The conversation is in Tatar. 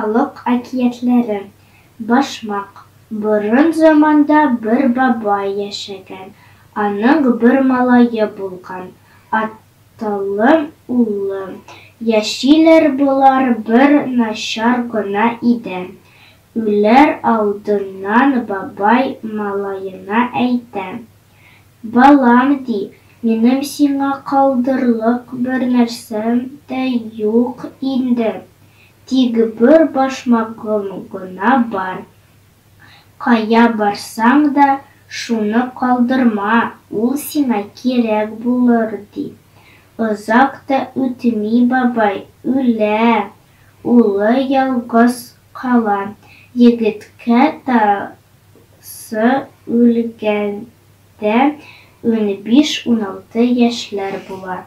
халык әкиятләре. Башмак. Борын заманда бер бабай яшәгән. Аның бер малае булган. Аталы-уллы яшиләр болар бер начар гына өйдә. Үләр алдыннан бабай малаена әйтә. Балам, ди, минем сиңа калдырырлык бернәрсәм дә юк инде, тик бер башмагым гына бар. Кая барсаң да, шуны калдырма, ул сиңа кирәк булыр, ди. Озак та үтми бабай үлә, улы ялгыз кала. Егеткә Сы үлгәндә 15-16 яшьләр була.